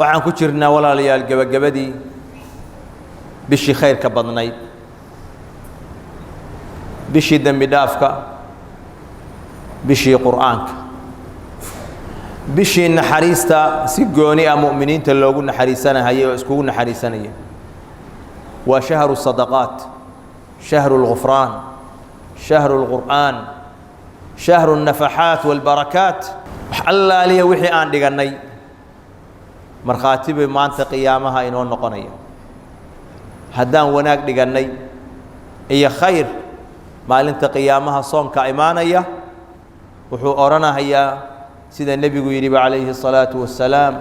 Waxaan ku jirnaa, walaalayaal, gebagabadii bishii khayrka badnayd, bishii dembi dhaafka, bishii Qur'aanka, bishii naxariista si gooni ah mu'miniinta loogu naxariisanahayay oo iskugu naxariisanaya. Waa shahru sadaqaat, shahru اlgufraan, shahru اlqur'aan, shahru الnafaxaat wاlbarakaat. Wax allaaliya wixii aan dhigannay markhaati bay maanta qiyaamaha inoo noqonaya. Haddaan wanaag dhigannay iyo khayr, maalinta qiyaamaha soonka imaanaya wuxuu odhanahayaa, sida nebigu yidhiba calayhi الsalaaةu wasalaam: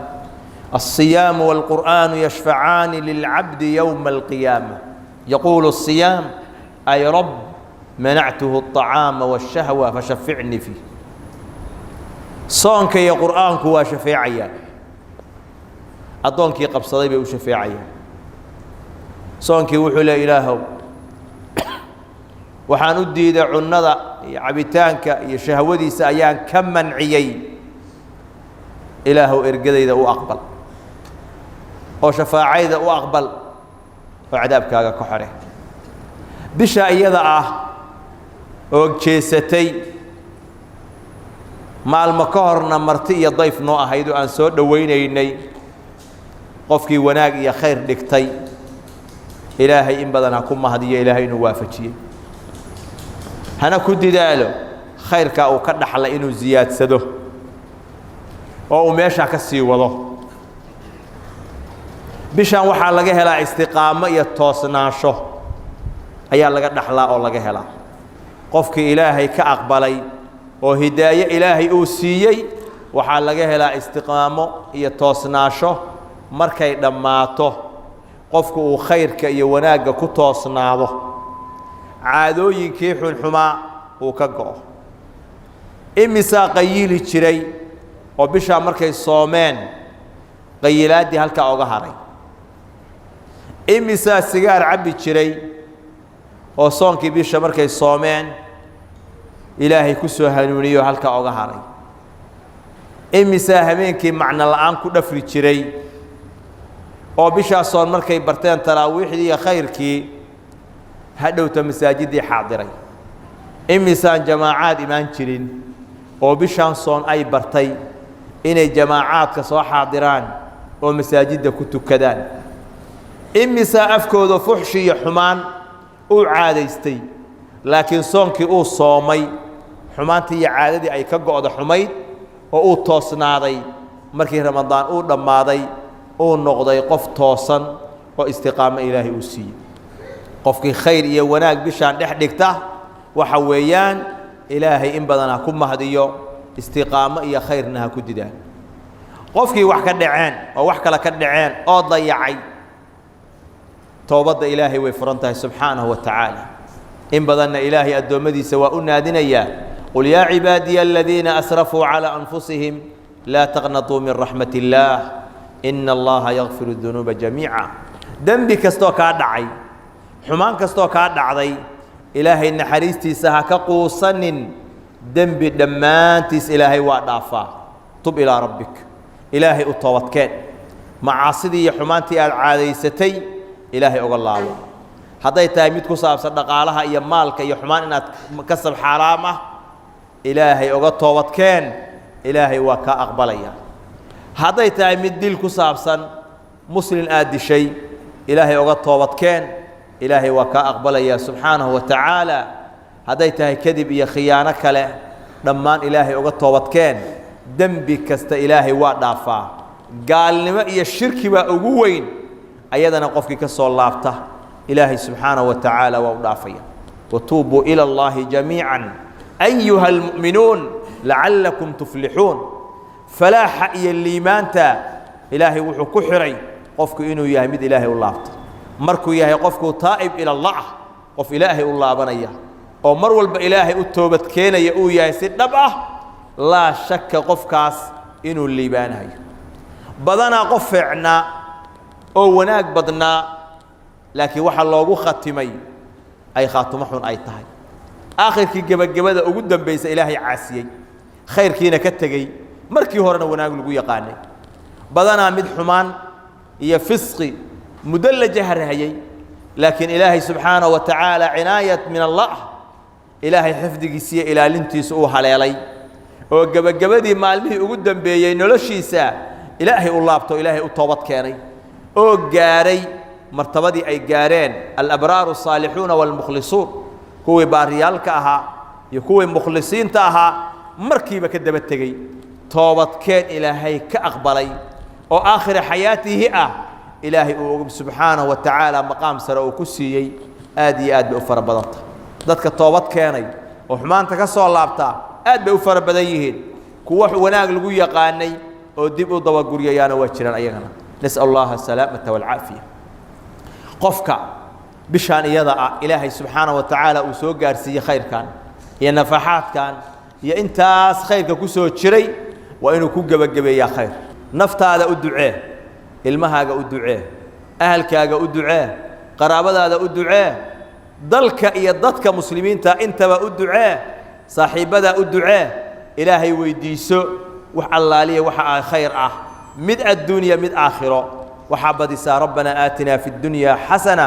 الصiyaamu wاlqur'aanu yashfacaani lilcabdi yowma alqiyaama. Yaquulu الصiyaam: ay rab, manactuhu الطacaama wالshahwa, fashaficnii fiih. Soonka iyo Qur'aanku waa shafeecayaan, addoonkii qabsaday bay u shafeecayaan. Soonkii wuxuu leey: Ilaahow, waxaan u diiday cunnada iyo cabitaanka iyo shahwadiisa ayaan ka manciyey. Ilaahow, ergadayda u aqbal oo shafaacayda u aqbal oo cadaabkaaga ka xore. Bisha iyada ah oo jeesatay, maalmo ka horna marti iyo dayf noo ahayd oo aan soo dhowaynaynay, qofkii wanaag iyo khayr dhigtay, Ilaahay in badan ha ku mahadiyo Ilaahay inuu waafajiyey, hana ku didaalo khayrkaa uu ka dhaxlay inuu siyaadsado oo uu meeshaa ka sii wado. Bishan waxaa laga helaa istiqaamo iyo toosnaansho ayaa laga dhaxlaa oo laga helaa. Qofkii Ilaahay ka aqbalay oo hidaaye Ilaahay uu siiyey, waxaa laga helaa istiqaamo iyo toosnaasho. Markay dhammaato, qofku uu khayrka iyo wanaagga ku toosnaado, caadooyinkii xunxumaa uu ka go'o. Imisaa qayiili jiray oo bishaa markay soomeen qayilaaddii halkaa oga haray? Imisaa sigaar cabbi jiray oo soonkii bisha markay soomeen Ilaahay ku soo hanuuniyo halkaa oga haray? Imisaa habeenkii macno la'aan ku dhafri jiray oo bishaa soon markay barteen taraawiixdii iyo khayrkii hadhowta masaajiddii xaadiray? Imisaan jamaacaad imaan jirin oo bishaan soon ay bartay inay jamaacaadka soo xaadiraan oo masaajidda ku tukadaan? Imisaa afkooda fuxshi iyo xumaan uu caadaystay, laakiin soonkii uu soomay xumaantii iyo caadadii ay ka go'da xumayd oo uu toosnaaday, markii Ramadaan uu dhammaaday uu noqday qof toosan oo istiqaamo Ilaahay uu siiyey? Qofkii khayr iyo wanaag bishaan dhex dhigta, waxa weeyaan Ilaahay in badan ha ku mahdiyo, istiqaamo iyo khayrna ha ku didaan. Qofkii wax ka dhaceen oo wax kale ka dhaceen oo dayacay, toobadda Ilaahay way furan tahay subxaanahu wa tacaala. In badanna Ilaahay addoommadiisa waa u naadinayaa: qul yaa cibaadiya aladiina asrafuu calىa anfusihim, laa taqnatuu min raxmat illaah, ina Allaha yakfiru dunuuba jamiica. Dembi kastoo kaa dhacay, xumaan kastoo kaa dhacday, Ilaahay naxariistiisa ha ka quusanin. Dembi dhammaantiis Ilaahay waa dhaafaa. Tub ilaa rabbik, Ilaahay u toobadkeen. Macaasidii iyo xumaantii aad caadaysatay Ilaahay oga laabo. Hadday tahay mid ku saabsan dhaqaalaha iyo maalka iyo xumaan inaad kasab xaaraam ah, Ilaahay oga toobadkeen, Ilaahay waa kaa aqbalaya. Hadday tahay mid dil ku saabsan, muslin aad dishay, Ilaahay oga toobadkeen, Ilaahay waa kaa aqbalaya subxaanahu wa tacaala. Hadday tahay kadib iyo khiyaano kale, dhammaan Ilaahay oga toobadkeen. Dembi kasta Ilaahay waa dhaafaa. Gaalnimo iyo shirki baa ugu weyn, ayadana qofkii ka soo laabta Ilaahay subxaanahu wa tacaala waa u dhaafaya. Watuubuu ila Allahi jamiica ayuha almu'minuun lacallakum tuflixuun. Falaaxa iyo liimaanta Ilaahay wuxuu ku xidhay qofku inuu yahay mid Ilaahay u laabta. Markuu yahay qofku taa'ib ila Allah, qof Ilaahay u laabanaya oo mar walba Ilaahay u toobadkeenaya uu yahay si dhab ah, laa shakka qofkaas inuu liibaanayo. Badanaa qof fiicnaa oo wanaag badnaa, laakiin waxaa loogu khatimay ay khaatumo xun ay tahay, aakhirkii gebagabada ugu dambaysa Ilaahay caasiyey, khayrkiina ka tegey, markii horena wanaag lagu yaqaanay. Badanaa mid xumaan iyo fisqi muddo la jahrahayey, laakiin Ilaahay subxaanahu wa tacaala cinaayat min Allah, Ilaahay xifdigiisa iyo ilaalintiisa uu haleelay, oo gebagabadii maalmihii ugu dambeeyey noloshiisa Ilaahay u laabto, Ilaahay u toobad keenay, oo gaaray martabadii ay gaareen alabraaru asaalixuuna waalmukhlisuun, kuwii baariyaalka ahaa iyo kuwii mukhlisiinta ahaa, markiiba ka daba tegey, toobadkeen Ilaahay ka aqbalay, oo aakhira xayaatihi ah Ilaahay uu subxaanahu wa tacaala maqaam sare uu ku siiyey. Aad iyo aad bay u fara badanta dadka toobad keenay oo xumaanta ka soo laabtaa, aad bay u fara badan yihiin. Kuwa wanaag lagu yaqaanay oo dib u dabaguryayaana waa jiraan ayagana. Nas'al Allaha asalaamata waalcaafiya. Qofka bishaan iyada ah Ilaahay subxaanahu wa tacaala uu soo gaarsiiyey khayrkan iyo nafaxaadkan iyo intaas khayrka ku soo jiray, waa inuu ku gebagabeeyaa khayr. Naftaada u ducee, ilmahaaga u ducee, ahalkaaga u ducee, qaraabadaada u ducee, dalka iyo dadka muslimiinta intaba u ducee, saaxiibbadaa u ducee. Ilaahay weydiiso wax allaaliya waxa ah khayr ah, mid adduunya mid aakhiro. Waxaa badisaa rabbanaa aatinaa fi اddunyaa xasana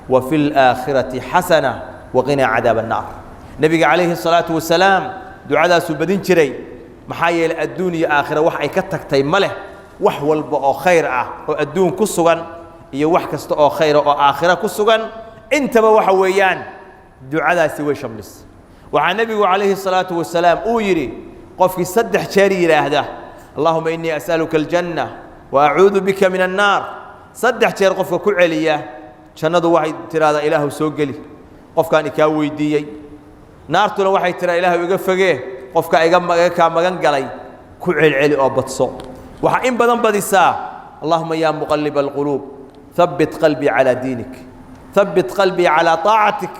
wa fi اlaakhirati xasana waqinaa cadaab annaar. Nebiga calayhi الsalaatu wasalaam ducadaasuu badin jiray, maxaa yeelay adduun iyo aakhira wax ay ka tagtay ma leh. Wax walba oo khayr ah oo adduun ku sugan iyo wax kasta oo khayra oo aakhira ku sugan intaba waxa weeyaan ducadaasi way shamlis. Waxaa nebigu calayhi الsalaatu wasalaam uu yidhi, qofkii 3 jeer yidhaahda allahuma innii as'aluka aljanna wa acuudu bika min annaar, 3 jeer qofka ku celiya, jannadu waxay tidhahdaa Ilaahu soo geli qofkaan ikaa weydiiyey, naartuna waxay tidhahdaa Ilaahu iga fogee qofka iga kaa magan galay. Ku celceli oo badso. Waxaa in badan badisaa allahuma yaa muqalliba alquluub habbit qalbii calaa diinik, habbit qalbii calaa taacatik.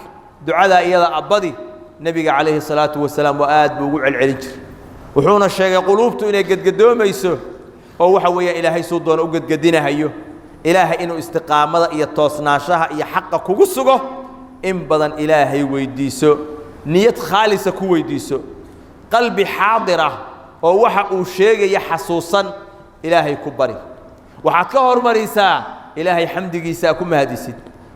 Ducadaa iyada abadi. Nebiga calayhi salaatu wasalaam waa aad buu ugu celcelin jiray, wuxuuna sheegay quluubtu inay gedgadoomayso oo waxa weeyaan Ilaahay suu doono u gedgedinahayo. Ilaahay inuu istiqaamada iyo toosnaanshaha iyo xaqa kugu sugo in badan Ilaahay weydiiso, niyad khaalisa ku weydiiso, qalbi xaadir ah oo waxa uu sheegaya xasuusan Ilaahay ku bari. Waxaad ka hormarisaa Ilaahay xamdigiisaa ku mahadisid,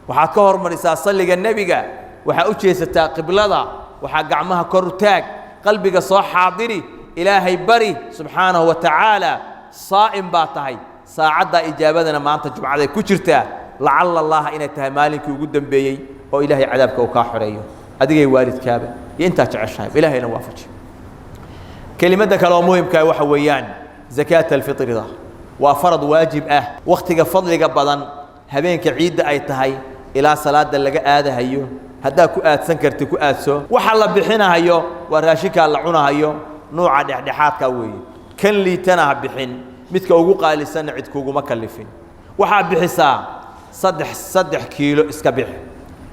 waxaad ka hormarisaa salliga nebiga, waxaa u jeesataa qiblada, waxaa gacmaha kor u taag, qalbiga soo xaadiri, Ilaahay bari subxaanahu wa tacaala. Saa'im baa tahay, saacaddaa ijaabadana maanta jumcaday ku jirtaa. Lacalla Allaha inay tahay maalinkii ugu dambeeyey oo Ilaahay cadaabka uu kaa xoreeyo adigay waalidkaaba iyo intaa jeceshahay. Ilaahayna waafaji. Kelimadda kale oo muhimkaa waxa weeyaan zakaata alfitrida waa farad waajib ah. Wakhtiga fadliga badan habeenka ciidda ay tahay ilaa salaada laga aadahayo, haddaad ku aadsan karti ku aadso. Waxa la bixinahayo waa raashinkaa la cunahayo, nuuca dhexdhexaadka weeye. Kan liitana ha bixin, midka ugu qaalisanna cid kuguma kallifin. Waxaa bixisaa 3 kiilo iska bixi,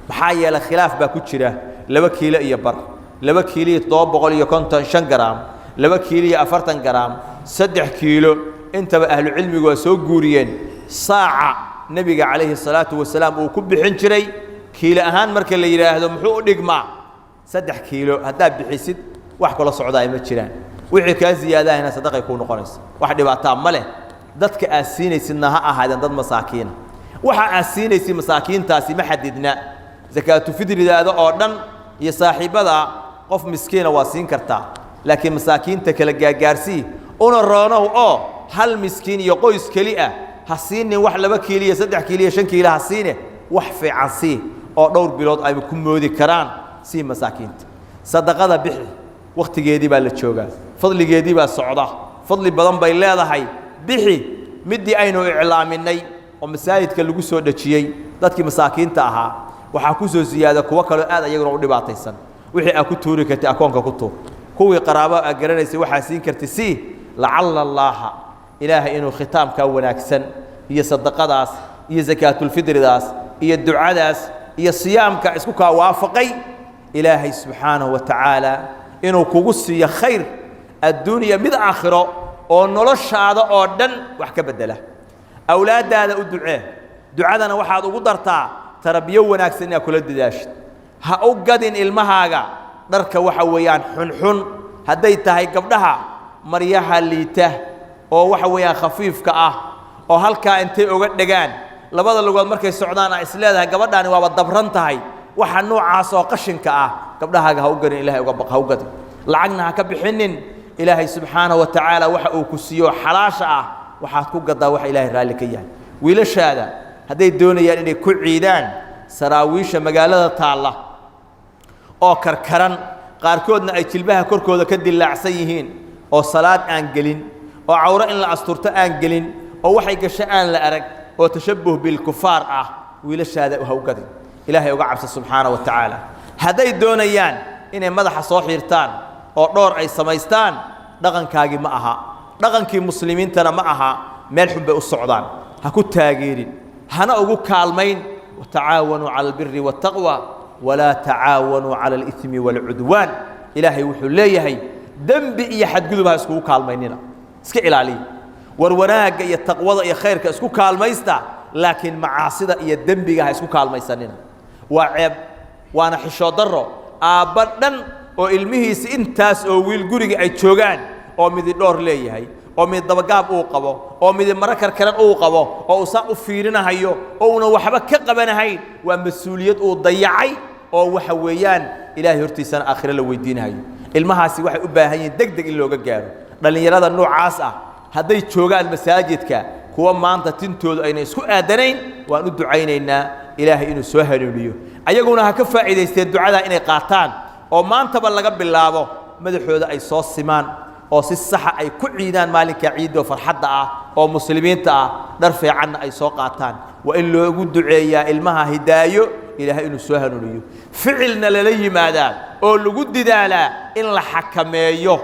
maxaa yeelay khilaaf baa ku jira: 2 kiilo iyo bar, 2 kiilo iyo 755 garaam, 2 kiilo iyo 40 garaam, 3 kiilo, intaba ahlu cilmigu waa soo guuriyeen. Saaca nebiga calayhi salaatu wasalaam uu ku bixin jiray kiilo ahaan marka la yidhaahdo muxuu u dhigmaa? 3 kiilo haddaad bixisid wax kula socdaa ma jiraan, wixii kaa ziyaadahayna sadaqay kuu noqonaysa, wax dhibaataa ma leh. Dadka aad siinaysidna ha ahaadeen dad masaakiina. Waxa aad siinaysid masaakiintaasi ma xadidna. Zakaatu fidridaada oo dhan iyo saaxiibbada qof miskiina waa siin kartaa, laakiin masaakiinta kala gaargaarsii una roonow, oo hal miskiin iyo qoys keli ah ha siinin wax 2 kiilo iyo 3 kiilo iyo 5 kiilo ha siine. Wax fiican sii oo dhowr bilood ay ku moodi karaan sii masaakiinta. Sadaqada bixi, wakhtigeedii baa la joogaa, fadligeedii baa socda, fadli badan bay leedahay. Bixi middii aynu iclaaminay oo masaajidka lagu soo dhejiyey dadkii masaakiinta ahaa. Waxaa ku soo siyaada kuwo kaloo aad ayaguna u dhibaataysan. Wixii aad ku tuuri kartay akoonka ku tuur, kuwii qaraabo aad garanaysay waxaa siin kartay sii. Lacalla Allaaha Ilaahay inuu khitaamkaa wanaagsan iyo sadaqadaas iyo sakaatulfidridaas iyo ducadaas iyo siyaamka isku kaa waafaqay, Ilaahay subxaanahu wa tacaala inuu kugu siiyo khayr adduunya mid aakhiro oo noloshaada oo dhan wax ka beddela. Awlaaddaada u ducee, ducadana waxaad ugu dartaa tarbiyo wanaagsan inaad kula dadaashid. Ha u gadin ilmahaaga dharka waxa weeyaan xunxun, hadday tahay gabdhaha maryaha liita. Oo waxa weeyaan khafiifka ah oo halkaa intay oga dhegaan labada lugood markay socdaan a is leedahay gabadhaani waaba dabran tahay. Waxa noocaas oo qashinka ah gabdhahaaga ha u garin, Ilahay uga baq, ha u gadin, lacagna ha ka bixinin. Ilaahay subxaanahu wa tacaala waxa uu ku siiyo xalaasha ah waxaad ku gaddaa waxa Ilaahay raalli ka yahay. Wiilashaada hadday doonayaan inay ku ciidaan saraawiisha magaalada taalla oo karkaran, qaarkoodna ay jilbaha korkooda ka dillaacsan yihiin, oo salaad aan gelin, oo cawro in la asturto aan gelin, oo waxay gasho aan la arag, oo tashabbuh bilkufaar ah, wiilashaada ha u gadin. Ilaahay uga cabsa subxaana wa tacaala. Hadday doonayaan inay madaxa soo xiirtaan oo dhowr ay samaystaan, dhaqankaagii ma aha, dhaqankii muslimiintana ma aha, meel xun bay u socdaan. Ha ku taageerin, hana ugu kaalmayn. Watacaawanuu cala albiri waالtaqwa walaa tacaawanuu cala alithmi waalcudwaan. Ilaahay wuxuu leeyahay dembi iyo xadgudub ha iskugu kaalmaynina, iska ilaaliya. War wanaagga iyo taqwada iyo khayrka isku kaalmaysta, laakiin macaasida iyo dembiga ha isku kaalmaysanina. Waa ceeb, waana xishood darro aabba dhan oo ilmihiisi intaas oo wiil guriga ay joogaan, oo midi dhoor leeyahay, oo midi dabagaab uu qabo, oo midi maro karkaran uu qabo, oo uu saa u fiirinahayo oo uunan waxba ka qabanahayn. Waa mas-uuliyad uu dayacay oo waxa weeyaan Ilaahay hortiisana aakhire la weydiinahayo. Ilmahaasi waxay u baahan yihiin deg deg in looga gaaro. Dhallinyarada noocaas ah hadday joogaan masaajidka, kuwa maanta tintoodu ayna isku aadanayn, waan u ducaynaynaa Ilaahay inuu soo hanuuniyo. Ayaguna ha ka faa'iidaysteen ducadaa inay qaataan oo maantaba laga bilaabo madaxooda ay soo simaan oo si saxa ay ku ciidaan maalinka ciidoo farxadda ah oo muslimiinta ah, dhar fiicanna ay soo qaataan. Waa in loogu duceeyaa ilmaha hidaayo, Ilaahay inuu soo hanuuniyo, ficilna lala yimaadaa oo lagu didaalaa in la xakameeyo.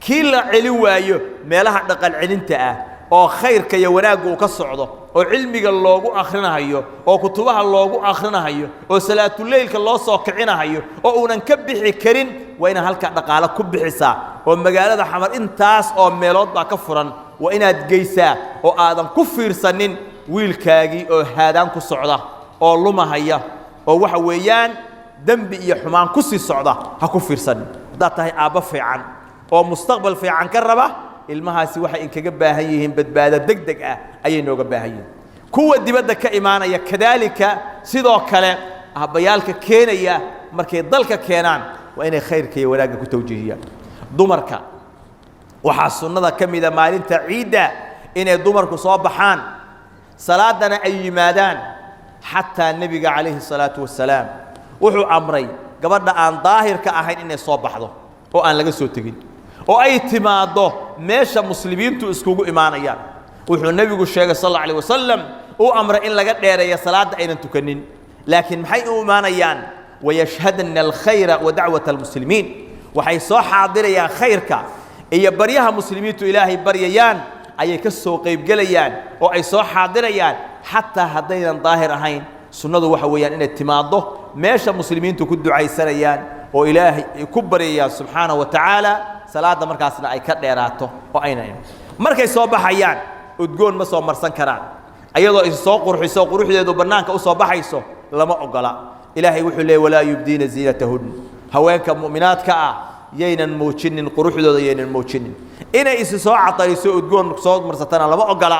Kii la celin waayo, meelaha dhaqan celinta ah oo khayrka iyo wanaagga uu ka socdo, oo cilmiga loogu akhrinahayo, oo kutubaha loogu akhrinahayo, oo salaatuleylka loo soo kicinahayo, oo uunan ka bixi karin, waa inaad halkaa dhaqaalo ku bixisaa. Oo magaalada Xamar intaas oo meelood baa ka furan, waa inaad geysaa oo aadan ku fiirsanin wiilkaagii oo haadaan ku socda oo lumahaya oo waxa weeyaan dembi iyo xumaan ku sii socda. Ha ku fiirsanin. Haddaad tahay aabbo fiican oo mustaqbal fiican ka raba ilmahaasi, waxay inkaga baahan yihiin badbaado deg deg ah ayay nooga baahan yihiin. Kuwa dibadda ka imaanaya kadaalika, sidoo kale aabbayaalka keenaya markay dalka keenaan waa inay khayrka iyo wanaagga ku tawjiihiyaan. Dumarka waxaa sunnada ka mida maalinta ciidda inay dumarku soo baxaan, salaadana ay yimaadaan. Xataa nebiga calayhi salaatu wasalaam wuxuu amray gabadha aan daahirka ahayn inay soo baxdo oo aan laga soo tegin oo ay timaaddo meesha muslimiintu iskugu imaanayaan. Wuxuu nebigu sheegay sal alla alayh wasalam, uu amray in laga dheereeyo salaadda, aynan tukanin. Laakiin maxay u imaanayaan? Wayashhadna alkhayra wa dacwata almuslimiin. Waxay soo xaadirayaan khayrka iyo baryaha muslimiintu Ilaahay baryayaan ayay ka soo qaybgelayaan oo ay soo xaadirayaan, xataa haddaynan daahir ahayn. Sunnadu waxa weeyaan inay timaaddo meesha muslimiintu ku ducaysanayaan oo Ilaahay ay ku baryayaan subxaanahu wa tacaala, salaadda markaasna ay ka dheeraato oo ayna iman. Markay soo baxayaan udgoon ma soo marsan karaan. Ayadoo is soo qurxiso, quruxdeedu bannaanka u soo baxayso lama ogola. Ilaahay wuxuu leeyay: walaa yubdiina ziinatahun. Haweenka mu'minaadka ah yaynan muujinin quruxdooda, yaynan muujinin. Inay isi soo cadayso, udgoon soo marsatana lama ogola.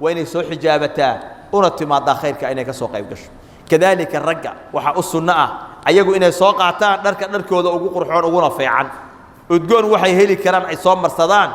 Waa inay soo xijaabataa una timaadaa khayrka inay ka soo qayb gasho. Kadaalika ragga waxaa u sunno ah ayagu inay soo qaataan dharka dharkooda ugu qurxoon uguna fiican, udgoon waxay heli karaan ay soo marsadaan.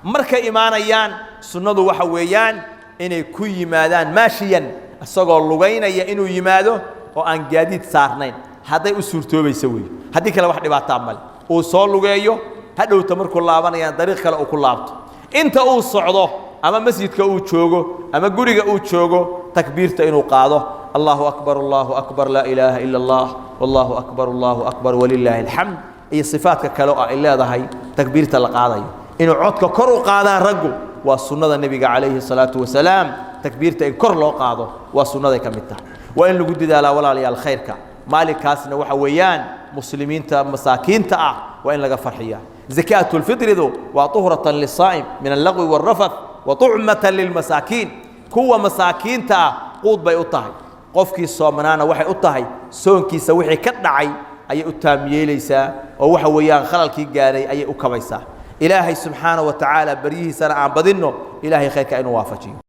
Markay imaanayaan, sunnadu waxa weeyaan inay ku yimaadaan maashiyan, isagoo lugaynaya inuu yimaado oo aan gaadiid saarnayn, hadday u suurtoobaysa weeye. Haddii kale wax dhibaataa male, uu soo lugeeyo, hadhowta markuu laabanayaan dariiq kale uu ku laabto. Inta uu socdo ama masjidka uu joogo ama guriga uu joogo, takbiirta inuu qaado: allahu akbar, allahu akbar, laa ilaaha ila allah, wallahu akbar, allahu akbar, walilaahi alxamd, iyo sifaadka kale oo ay leedahay takbiirta la qaadayo. Inuu codka kor u qaadaan raggu waa sunnada nebiga calayhi salaatu wasalaam. Takbiirta in kor loo qaado waa sunnaday ka mid tahay. Waa in lagu dadaalaa, walaalayaal, khayrka maalinkaasna. Waxa weeyaan muslimiinta masaakiinta ah waa in laga farxiyaa. Zakaatulfitridu waa tuhratan lisaa'im min allaqwi waalrafath wa tucmatan lilmasaakiin. Kuwa masaakiinta ah quud bay u tahay. Qofkii soomanaana waxay u tahay soonkiisa wixii ka dhacay ayay u taam yeelaysaa, oo waxa weeyaan khalalkii gaaray ayay u kabaysaa. Ilaahay subxaana wa tacaala baryihiisana aan badinno, ilaahay khayrka inuu waafajiyo.